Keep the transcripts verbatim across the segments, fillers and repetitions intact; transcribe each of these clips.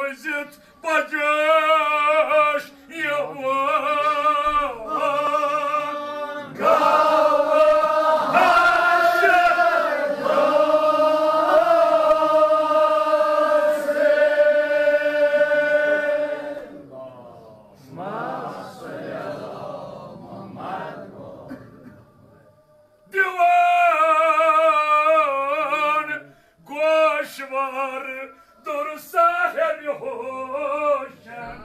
بوٗزِتھ بجوش یِوان۔ دِوان گوشوار دُر صاحب ہوشن،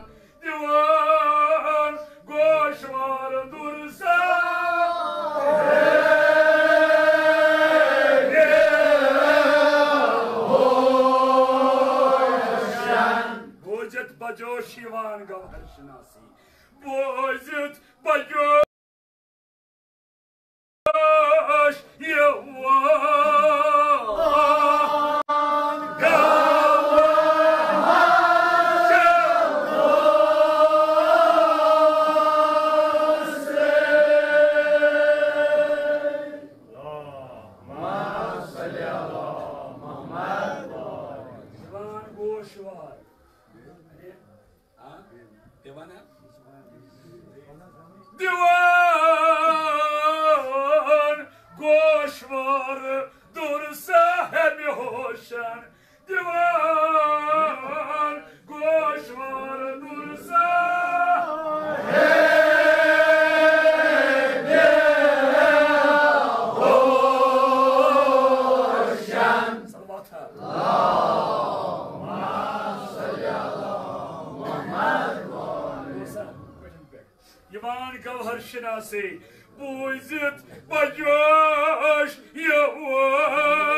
دِوان گوشوار دُر صاحب ہوشن۔ بوٗزِتھ بجوش یِوان گوہر شناسی، بوٗزِتھ بجوش۔ دِوان گوشوار۔ ہاں؟ دِوان ہا؟ دِوان گوشوار دُر صاحب ہوشن، دِوان گوشوار دُر صاحب ہوشن۔ صلوات ہا۔ یِوان گوہر شناسی، بوٗزِتھ بجوش یِوان۔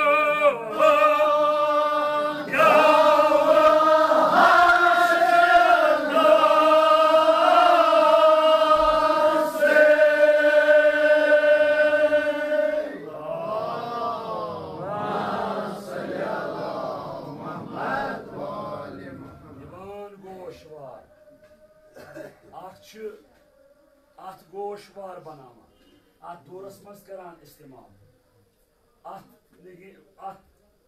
یِوان گوشوار۔ اکھ چھُ اتھ گوشوار بناوان، اتھ دورس منٛز کران استعمال، اتھ نگی-، اتھ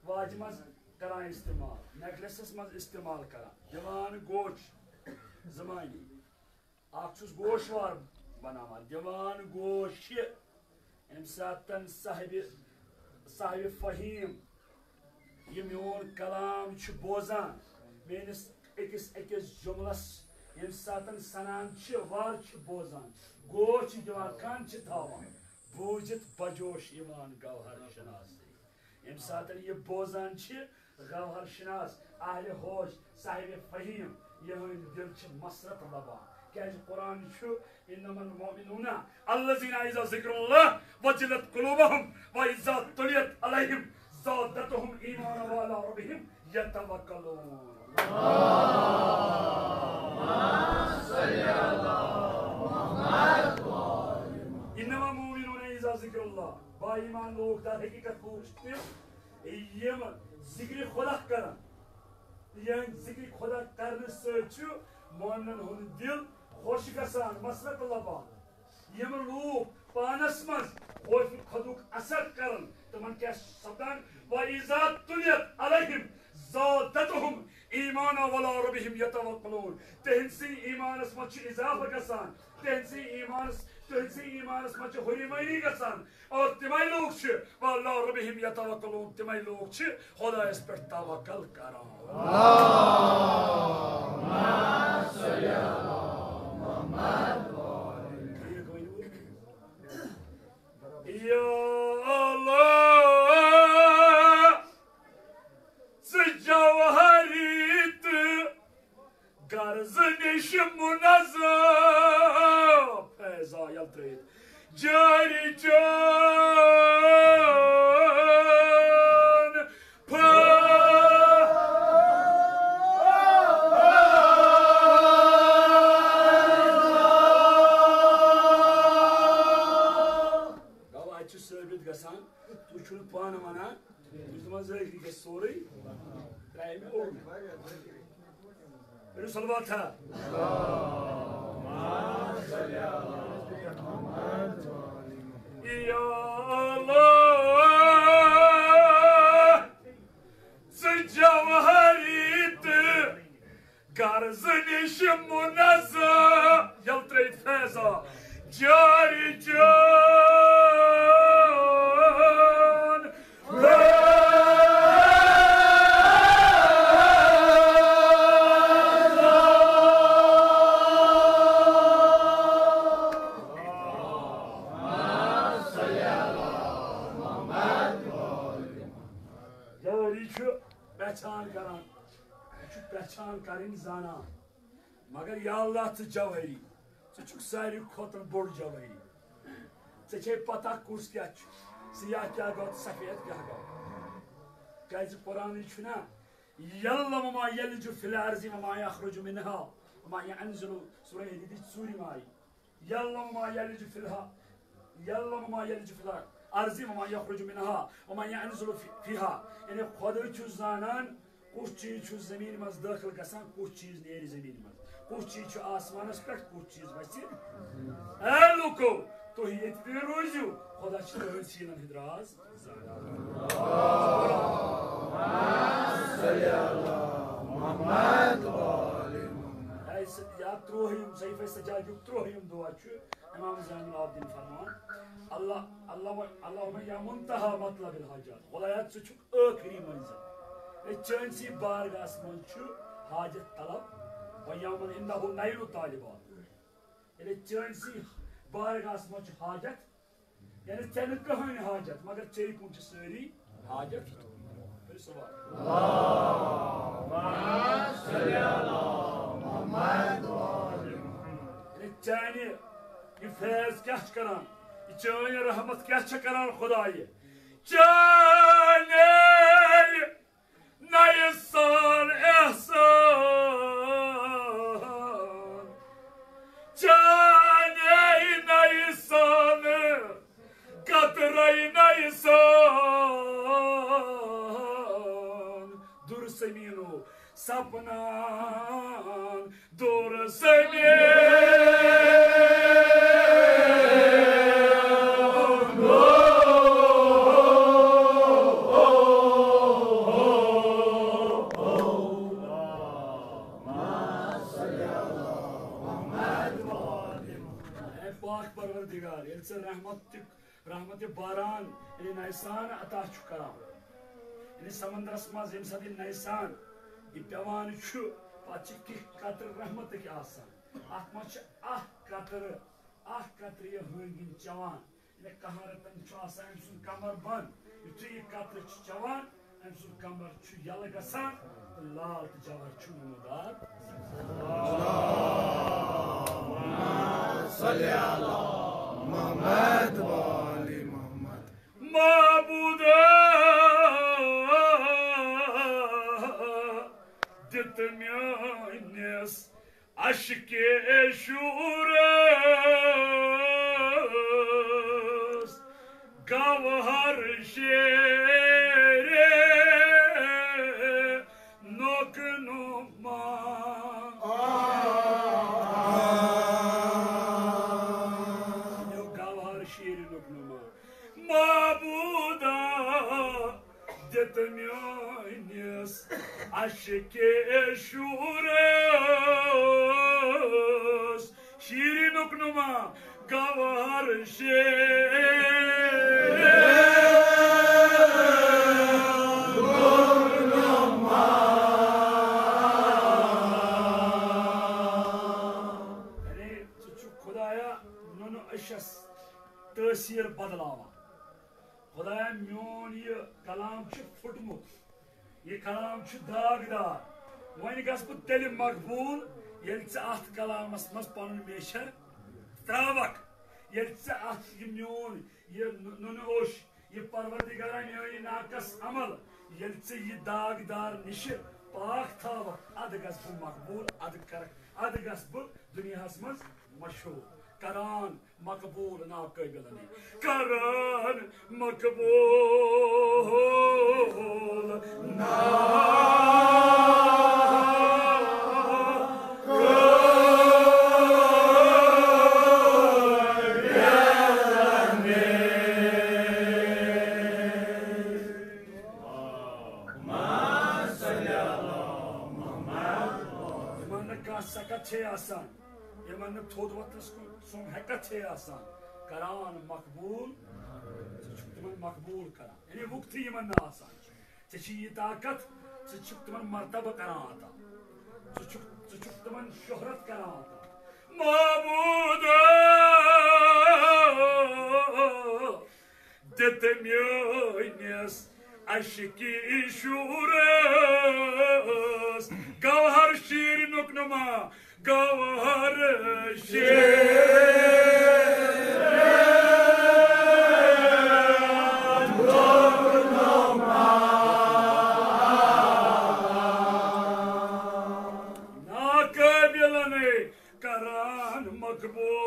واجہِ منٛز کران استعمال، نیکلسس منٛز استعمال کران، دِوان گوش زمانی۔ اکھ چھُس گوشوار بناوان، دِوان گوش۔ ییٚمہِ ساتَن صاحبِ، صاحبِ فہیٖم یہِ میون کلام چھُ بوزان، میٲنِس أکِس أکِس جملس ییٚمہِ ساتَن سنان چھِ، وارٕ چھِ بوزان، گوش چھِ دِوان، کن چھِ تھاوان، بوٗزِتھ بجوش یِوان گوہر شناسی۔ ییٚمہِ ساتَن یہِ بوزان چھِ، گوہر شناس، اہلِ ہوش، صاحبِ فہیٖم، یِہٕنٛدۍ دِل چھِ مسرت لبان۔ کیازِ قرآن چھُ، "انما المؤمنون الذين اذا ذکر اللہ وجلت قلوبهم واذا تلیت علیہم زادتهم ایمانا وعلی ربهم یتوکلون۔" انما المؤمنون اذا ذکر اللہ، با ایمان لوگ، در حقیقت لوگ چھِ تِم، یِم ذکرِ خدا کران، یِہنٛدِ ذکرِ خدا کرنہٕ سۭتۍ چھُ مومنن ہُنٛد دِل خۄش گژھان، مسرت لبان۔ یِم لوٗکھ پانس منٛز خوفِ خۄدُک اثر کران، تِمن کیٛاہ چھُ سپدان؟ "وَإِذَا تُلِيَتْ عَلَيْهِمْ زَادَتْهُمْ إِيمَانًا وَعَلَىٰ رَبِّهِمْ يَتَوَكَّلُونَ"۔ تِہنٛدسٕے ایمانس منٛز چھُ اضافہٕ گژھان، تِہنٛدسٕے ایمانس، تِہنٛدسٕے ایمانس منٛز چھِ ہُریمٲنی گژھان۔ اور تِمے لوٗکھ چھِ، وعلیٰ ربِّہِم یتوکلون، تِمے لوٗکھ چھِ خۄدایس پٮ۪ٹھ توکل کران۔ ٹھیٖک ؤنِو۔ یا اللہ، ژٕ جوہری تہٕ غرض نِش منزہ۔ فیض آو یلہٕ ترٲیِتھ۔ جاری جان پھا-، گوٚو، اَتہِ چھُ ثٲبت گژھان، تُہۍ چھِو نہٕ پانہٕ وَنان، تُہۍ چھِو دَپان ظٲہری گژھِ سورُے، ترٛایہِ مےٚ اوٚڑ۔ کٔرِو صلوات ہا۔ یا اللہ، ژٕ جوہری تہٕ قرضہٕ نِش منزہ، یل ترٲیِتھ فیضا جٲری جان۔ جٲری چھُ پہچان کران، یہِ چھُ پہچان کرٕنۍ زانان۔ مگر یا اللہ، ژٕ جوہری، ژٕ چھُکھ ساروی کھۄتہٕ بوٚڑ جوہری۔ ژےٚ چھے پتہ کُس کیٛاہ چھُ، سیاہ کیٛاہ گوٚو تہٕ سفید کیٛاہ گوٚو۔ کیٛازِ قرآنٕے چھُنا، یعلم ما یلج فی الارض وما یخرج منها وما ینزل، سورہ حدیدٕچ ژوٗرِم آیہِ۔ یعلم ما یلج فی الارض، یعلم ما یلج فی الارض وما یخرج منها وما ینزل فی-، فیها۔ یعنی خۄداے چھُ زانان کُس چیٖز چھُ زٔمیٖن منٛز دٲخل گژھان، کُس چیٖز نیرِ زٔمیٖن منٛز، کُس چیٖز چھُ آسمانَس پٮ۪ٹھ، کُس چیٖز وَسہِ۔ اے لوٗکو، تُہۍ ییٚتہِ تہِ روٗزِو، خۄدا چھُ تُہٕنٛدۍ سیٖنَن ہٕنٛدۍ راز زانان۔ اے س-، یا ترٛوہِم، صحیفہ سجادیُک ترٛوہِم دُعا چھُ امام زین العابدین فرمان، اللہ، اللہ، اللہم یا منتہا مطلب الحاجات، خدایا، ژٕ چھُکھ ٲخری منزل۔ ہے، چٲنسٕے بارگاہس منٛز چھُ حاجت طلب، و یومن عندہ نیل طالبات۔ ییٚلہِ چٲنسٕے بارگاہس منٛز چھُ حاجت، یعنی ژےٚ نہٕ کٕہٕنۍ حاجت، مگر ژےٚ کُن چھِ سٲری حاجت۔ کٔرِو سبحان اللہ۔ یعنی چانہِ یہِ فیض کیٛاہ چھُ کران؟ یہِ چٲنۍ رحمت کیٛاہ چھِ کران خدایہِ؟ چانے نَیہِ سان احسان، چانے نَیہِ سان، قطرے نَیہِ سان، دُر سمیٖنو سپنان دور سمیٖن۔ اے پاک پروردگار، ییٚلہِ ژٕ رحمت تہِ رحمت باران، یعنی نَیہِ سان عطا چھُ کران۔ یعنی سمندرس منٛز ییٚمہِ ساتہٕ یہِ نَیہِ سان یہِ پٮ۪وان چھُ، پتہٕ چھِ کینٛہہ قطرٕ رحمتٕکۍ آسان۔ اتھ منٛز چھِ اکھ قطرٕ، اکھ قطرٕ یہِ ہٲنگِن چٮ۪وان۔ یعنی کہارتن چھُ آسان أمۍ سُنٛد کمر بنٛد۔ یُتھُے یہِ قطرٕ چھُ چٮ۪وان، أمۍ سُنٛد کمر چھُ یَلہٕ گژھان تہٕ لال تہٕ جوہر چھُ نمودار۔ صلی علی محمد و آل محمد۔ معبودا، دِتہٕ میٲنِس عشقِ شورس گوہر شیرِ نوک نما۔ یو گوہر شیرِ نوک نما۔ معبودا، دِتہٕ میٲنِس عشقِ شورس شیرِ نوک نما گوہر شیرِ نوک نما۔ یعنی، ژٕ چھُکھ خدایا نُنہٕ عشس تٲثیر بدلاوان۔ خدایا، میون یہِ کلام چھُ پھُٹمُت، یہِ کلام چھُ داغدار۔ وۄنۍ گژھٕ بہٕ تیٚلہِ مقبوٗل، ییٚلہِ ژٕ اتھ کلامس منٛز پنُن میچھر تراوکھ، ییٚلہِ ژٕ اتھ یہِ میون یہِ نُ-، نُنہٕ اوٚش، یہِ پروردگارا میٲنۍ ناقص عمل، ییٚلہِ ژٕ یہِ داغدار نِشہِ پاک تھاوکھ، ادٕ گژھٕ بہٕ مقبوٗل، ادٕ کرکھ، ادٕ گژھٕ بہٕ دُنیاہس منٛز مشہوٗر۔ کران مقبول ناقابل نے۔ کران مقبول نا۔ سکت چھے آسان، یِمن نہٕ تھوٚد وۄتھنس کُن سوٚن ہٮ۪کتھ چھے آسان، کران مقبوٗل، ژٕ چھُکھ تِمن مقبوٗل کران، یعنی وُقتٕے یِمن نہٕ آسان چھُ۔ ژےٚ چھِ یہِ طاقت، ژٕ چھُکھ تِمن مرتبہٕ کران عطا، ژٕ چھُکھ، ژٕ چھُکھ تِمن شہرت کران عطا۔ معبوٗد دِتہٕ میٲنِس عشقی شوٗرس گوہر شیٖرنُک نما، گوہر شیٖرنُک نما۔ ناقٲبلنٕے کران مقبول۔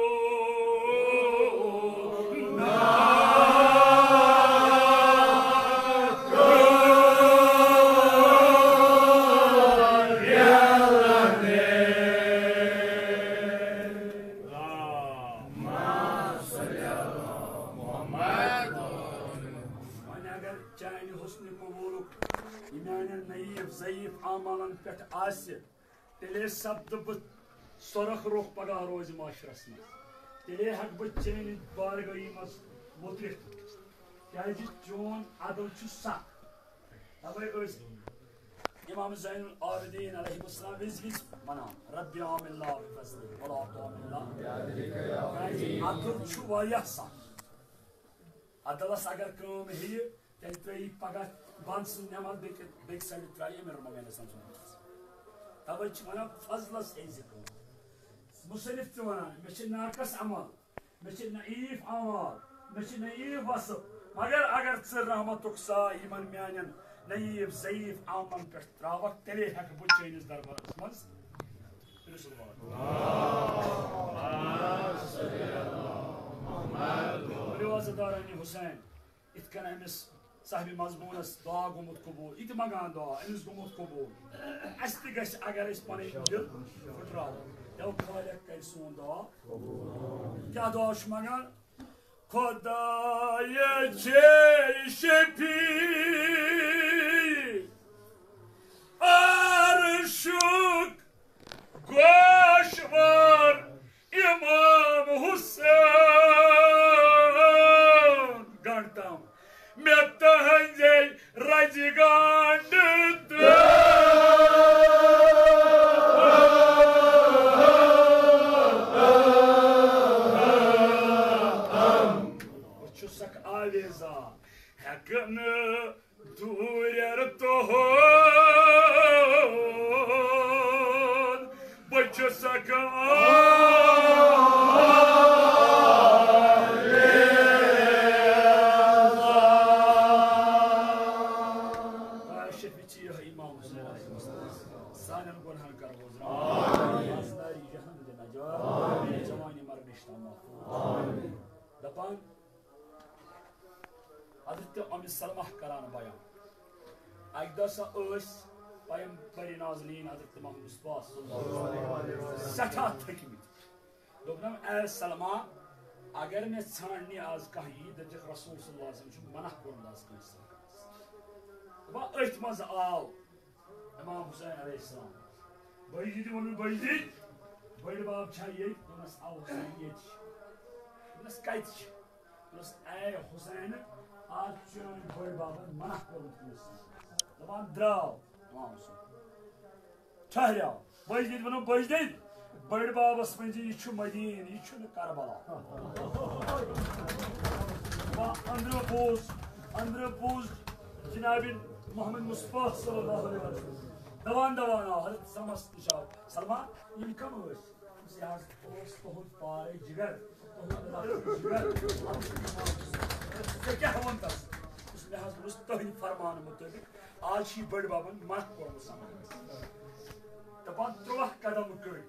وۄنۍ اگر چانہِ حسنِ قبوٗلُک یہِ میانٮ۪ن نعیٖف ضعیٖف اعمالن پٮ۪ٹھ آسہِ، تیٚلے سپدٕ بہٕ سۄرخ رۄخ پگاہ روزِ معاشرس منٛز۔ تیٚلے ہٮ۪کہٕ بہٕ چٲنۍ بارگٲہی منٛز وُترِتھ، کیازِ چون عدل چھُ سخ۔ توے ٲسۍ امام زین العابدین علیہ السلام وِزِ وِزِ ونان، "رب عام اللہ بفضلک ولا تعام اللہ"، کیازِ عدل چھُ واریاہ سخ۔ عدلس اگر کٲم ہیٚیہِ، تیٚلہِ ترٛٲیِو پگاہ بنٛد سٕنٛز نٮ۪ماز، بیٚکہِ، بیٚکہِ سایڈٕ ترٛایہِ امیر المومنین سٕنٛز نٮ۪ماز۔ توے چھِ ونان، فضلس ہیٚیہِ زِ کٲم۔ مصنف تہِ ونان، مےٚ چھِ ناقص عمل، مےٚ چھِ نعیف اعمال، مےٚ چھِ نعیف وصف، مگر اگر ژٕ رحمتُک سایہِ یِمن میانٮ۪ن نعیف ضعیف عملن پٮ۪ٹھ تراوکھ، تیٚلے ہٮ۪کہٕ بہٕ چٲنِس دربارس منٛز رسول واتُن۔ ؤلِو عزت دارانِ حسین، یِتھ کٔنۍ أمِس صاحبِ مضموٗنس دعا گوٚمُت قبوٗل، یہِ تہِ منٛگان دعا، أمِس گوٚمُت قبوٗل۔ اَسہِ تہِ گژھِ، اگر أسۍ پنٕنۍ دِل پھٕٹراوو، یَوٕ خالق کرِ سون دعا۔ کیٛاہ دعا چھُ منٛگان؟ خۄدایہ چھے شفیع عرشُک گوشوار امام حسین، گنڈ تام مےٚ تہنٛزے رزِ گنڈ تہٕ بہٕ چھُسکھ آویزان، ہٮ۪کہٕ نہٕ دوٗرٮ۪ر تُہُنٛد، بہٕ چھُسکھ آویزان۔ کاش شفیع چی یہِ امام حسین علیہ السلام۔ سانٮ۪ن گۄنہن کر وۄزراو۔ آمین۔ آز ناری جہنم دِ نجات۔ آمین۔ جوانی مرنٕچ تام محفوظ۔ آمین۔ دپان، حضرت ام سلمہ کران بیان۔ اکہِ دۄہ سا ٲسۍ پیمبر نازنین حضرت محمد مصطفیٰ صلی اللہ علیہ وسلم سٮ۪ٹھاہ تھٔکمٕتۍ۔ دوٚپنم، اے سلمہ، اگر مےٚ ژھانڈنہِ آز کانٛہہ یی، دٔپزٮ۪کھ، رسول صلی اللہ علیہ وسلم چھُ منع کوٚرمُت آز کٲنٛسہِ سۭتۍ۔ دَپان، أتھۍ منٛز آو امام حسین علیہ السلام۔ بٲیی تہِ ووٚنُن، بٲیی، بٔڈۍ بب چھا ییٚتہِ؟ دوٚپنس، آ حسین ییٚتہِ چھِ۔ دوٚپنس، کتہِ چھِ؟ دوٚپنس، اے حسین، آز چھُ چٲنۍ بٔڈۍ ببن منع کوٚرمُت کٲنٛسہِ سۭتۍ۔ دَپان، درٛاو امام حسین۔ ٹھہریو۔ بجدید ونو، بجدید، بٔڑ بابس ؤنۍ زِ، یہِ چھُ مدیٖنہٕ، یہِ چھُنہٕ کربلا۔ با-، أنٛدرٕ بوز، أنٛدرٕ بوز جناب محمد مصطفیٰ صلی اللہ علیہ وسلم۔ دوان دوان آو حضرت سلمس نِش آو۔ سلما، یِم کم ٲسۍ؟ دوٚپُس، یہِ حظ اوس تُہُنٛد پارے جگر، تُہُنٛد لۄکُٹ جگر۔ ژےٚ کیٛاہ ووٚن تس؟ دوٚپُس، مےٚ حظ ووٚنُس تُہٕنٛدِ فرمانہٕ مُطٲبِق۔ آز چھِ یہِ بٔڑ ببن مکھ کوٚرمُت سمجھ۔ دپان ترٛواہ قدم کٔڑۍ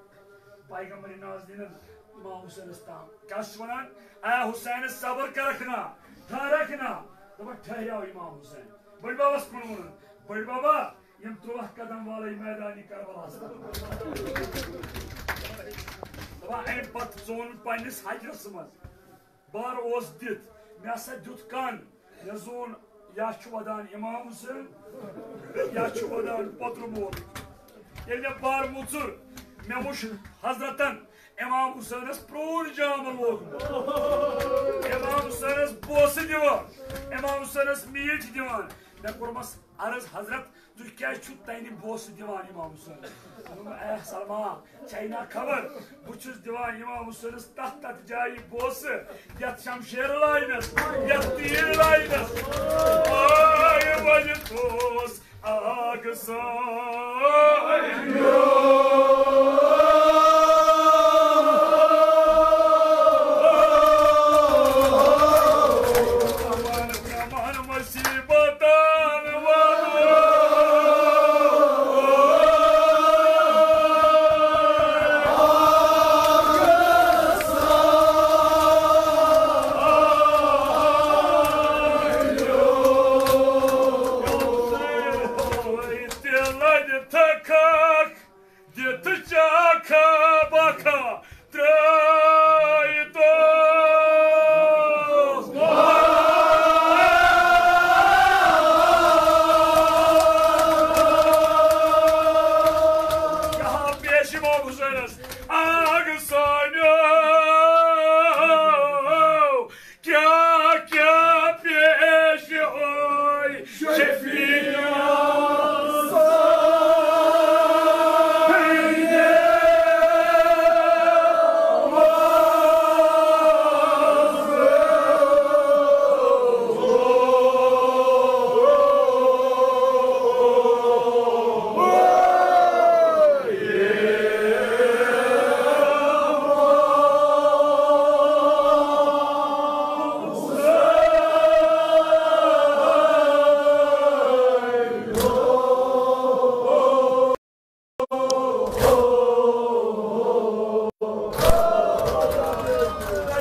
پیغمبر نازنینن امام حسینس تام۔ کیٛاہ چھُ ونان؟ اے حسین، صبر کرکھ نا، ٹھہرکھ نا۔ دپان ٹھہریو امام حسین۔ بٔڑ ببس کُن ووٚنُن، بٔڑ ببا، یِم ترٛواہ قدم والے میدانِ کربلاہس منٛز۔ دپان امہِ پتہٕ ژون پننِس حجرس منٛز۔ بار اوس دِتھ، مےٚ ہسا دیُت کن، مےٚ زون یا چھُ ودان امام حسین، یا چھُ ودان پۄتُر مول۔ ییٚلہِ مےٚ بار مُژُر، مےٚ وُچھ حضرتن امام حسینس پرون جام لوگمُت، امام حسینس بوسہٕ دِوان، امام حسینس میٖٹھۍ دِوان۔ مےٚ کوٚرمس عرض، حضرت، تُہۍ کیٛازِ چھِو تَنہِ بوسہٕ دِوان امام حسینس؟ دوٚپُن، اے سلمان، ژےٚ چھے نا خبر، بہٕ چھُس دِوان امام حسینس تتھ تتھ جایہِ بوسہٕ، یتھ شمشیر لاینس، یتھ تیٖر لاینس۔ آے وۄنۍ دوس آگ سان۔ دِتھ چاکھا باکھا ترٛٲوِتھ۔ کیٛاہ پیش امام حسینس آگ سانیو، کیٛاہ کیٛاہ پیش آے شفیع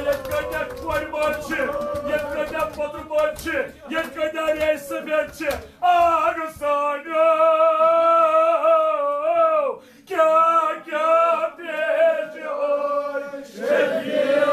ییٚتہِ کۭتیٛاہ کورِ مٲلۍ چھِ، ییٚتہِ کۭتیٛاہ پۄترٕ مٲلۍ چھِ، ییٚتہِ کۭتیٛاہ ریٚش سفید چھِ۔ آگ سانیو، کیٛاہ کیٛاہ پیش آے شفیع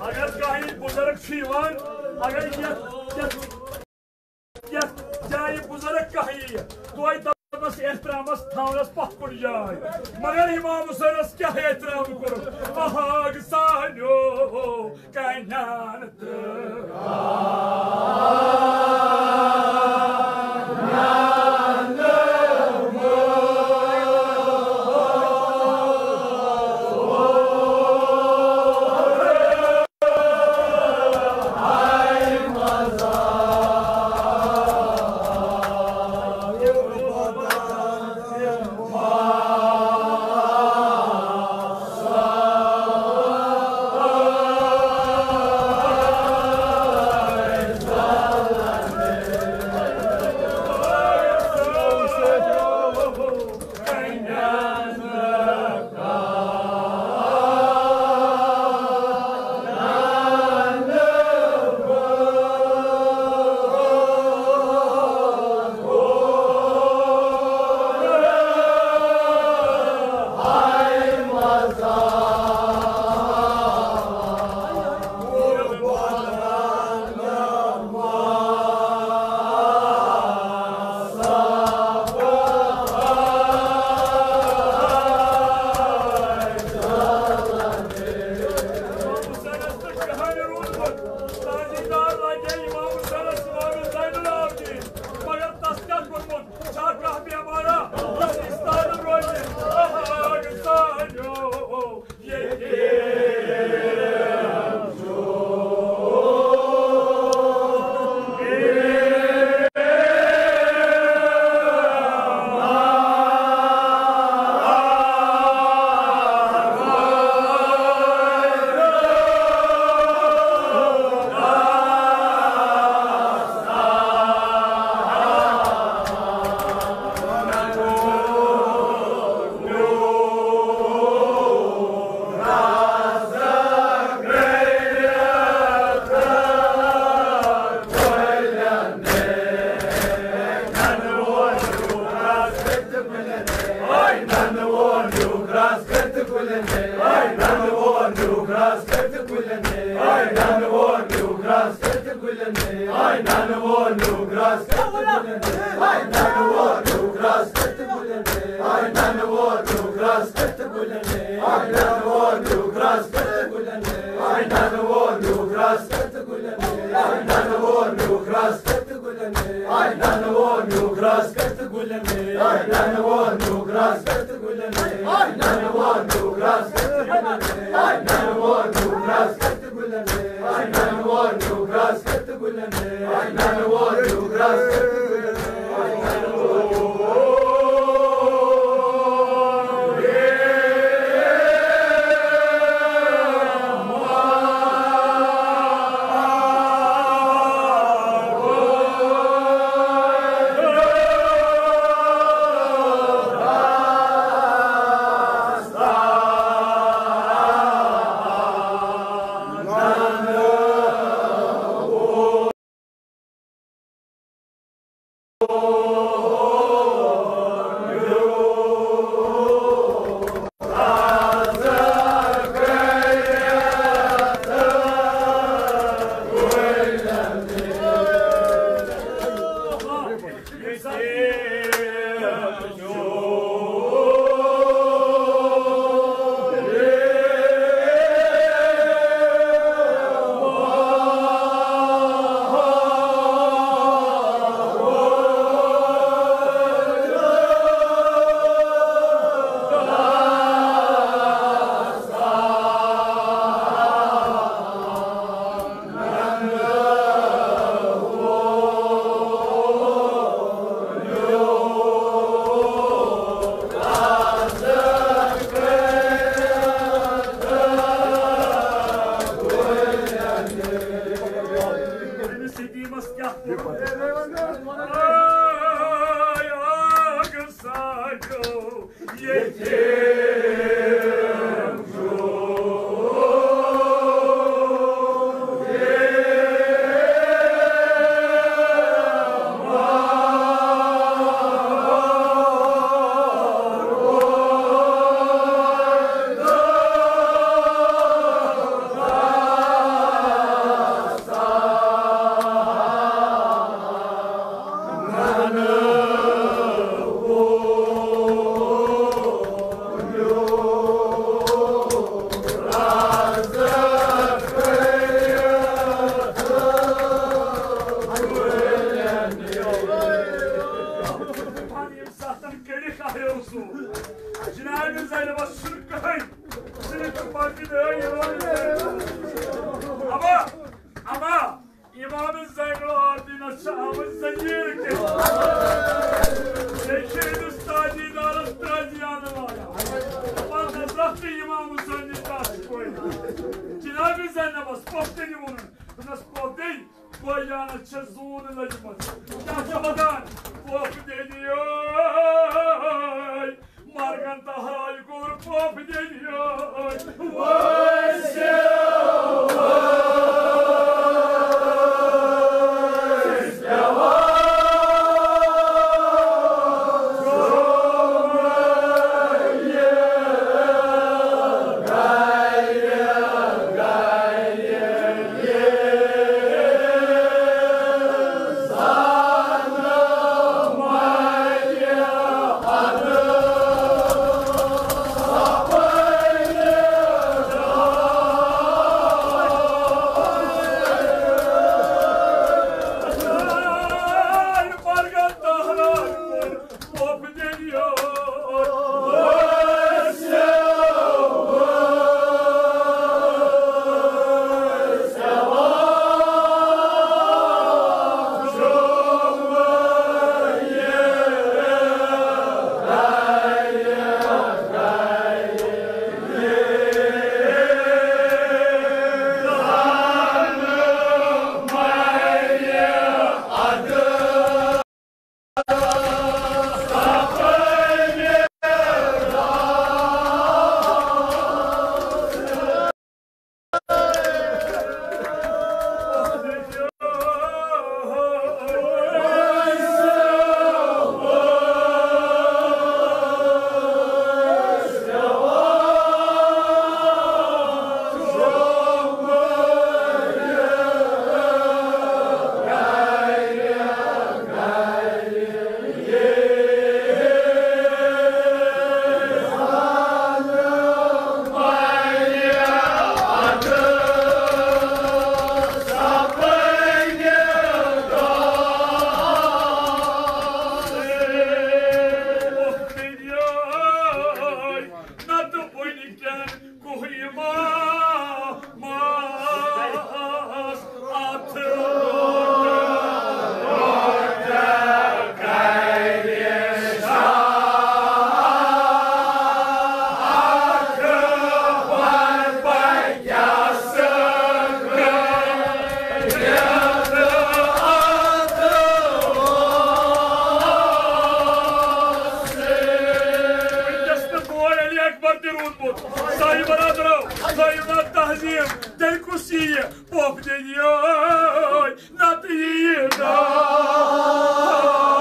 اگر کانٛہہ یہِ بُزرگ چھُ یِوان، اگر یتھ، یتھ، یتھ جایہِ بُزرگ کانٛہہ یِیہِ، توتہِ دپس احترامس تھاونس پتھ کُن جاے۔ مگر امام حسینس کیٛاہ احترام کوٚرُکھ؟ آگ سانیو کنیان تہٕ گرٛاس کٔرِتھ کُلٮ۪ن ہے، آے نَنہٕ وول نیوٗ گرٛاس کٔرِتھ کُلٮ۪ن ہے، آے نَنہٕ وول نیوٗ گرٛاس کٔرِتھ کُلٮ۪ن ہے، آے نَنہٕ وول نیوٗ گرٛاس کٔرِتھ کُلٮ۪ن ہے، آے نَنہٕ وول نیوٗ گرٛاس کٔرِتھ کُلٮ۪ن ہے، آے نَنہٕ وول نیوٗ گرٛاس کٔرِتھ کُلٮ۪ن ہے، آے نَنہٕ وول نیوٗ گرٛاس کٔرِتھ کُلٮ۪ن ہے، آے نَنہٕ وول نیوٗ گرٛاس کٔرِتھ کُلٮ۪ن ہے، آے نَنہٕ وول نیوٗ گرٛاس کٔرِتھ کُلٮ۪ن ہے، آے نَنہٕ وول نیوٗ گرٛاس کٔرِتھ کُلٮ۪ن ہے، آے نَنہٕ وول نیوٗ گرٛاس کٔرِتھ کُلٮ۪ن ہے، آے نَنہٕ وول نیوٗ گرٛاس کٔرِتھ کُلٮ۪ن ہے، آے نَنہٕ وول نیوٗ گرٛاس کٔرِتھ کُلٮ۪ن ہے، آے نَنہٕ وول نیوٗ گرٛاس کٔرِتھ کُلٮ۪ن ہے، آے نَنہٕ وول أمِس یتیٖمس کیٛاہ کوٚرُتھ؟ آے آگہٕ ساجو یتیٖم چھُ۔ ییٚمہِ ساتَن کٔڑِتھ آیو سُہ، جناب زینبَس چھُنہٕ کٕہٕنۍ، صرف پَتہٕ دٲے یِوان۔ اما، اما، امام زین العابدینس چھِ آمٕژ زنجیر کٔرِتھ۔ بیٚیہِ چھِ أمِس تاجی دارس تٲجی انہٕ وایان۔ دپان، "حضرت امام حسین نِش کر چھِ پٲدٕ؟" جناب زینبس پۄپھتٕرِ ووٚنُن، دوٚپنس، "پۄپھتٕرِ، بٲے جانس چھےٚ زوٗن لٔجمٕژ۔ کیٛاہ چھےٚ ودان؟" پۄپھ دِنۍ یٲے۔ مرگن تہرائی کوٚر پۄپھ دِنۍ یٲے۔ عظیم، تیٚلہِ کُس یِیہِ پۄپھ دِنہِ یٲے؟ نَتہٕ یِیہِ ناو۔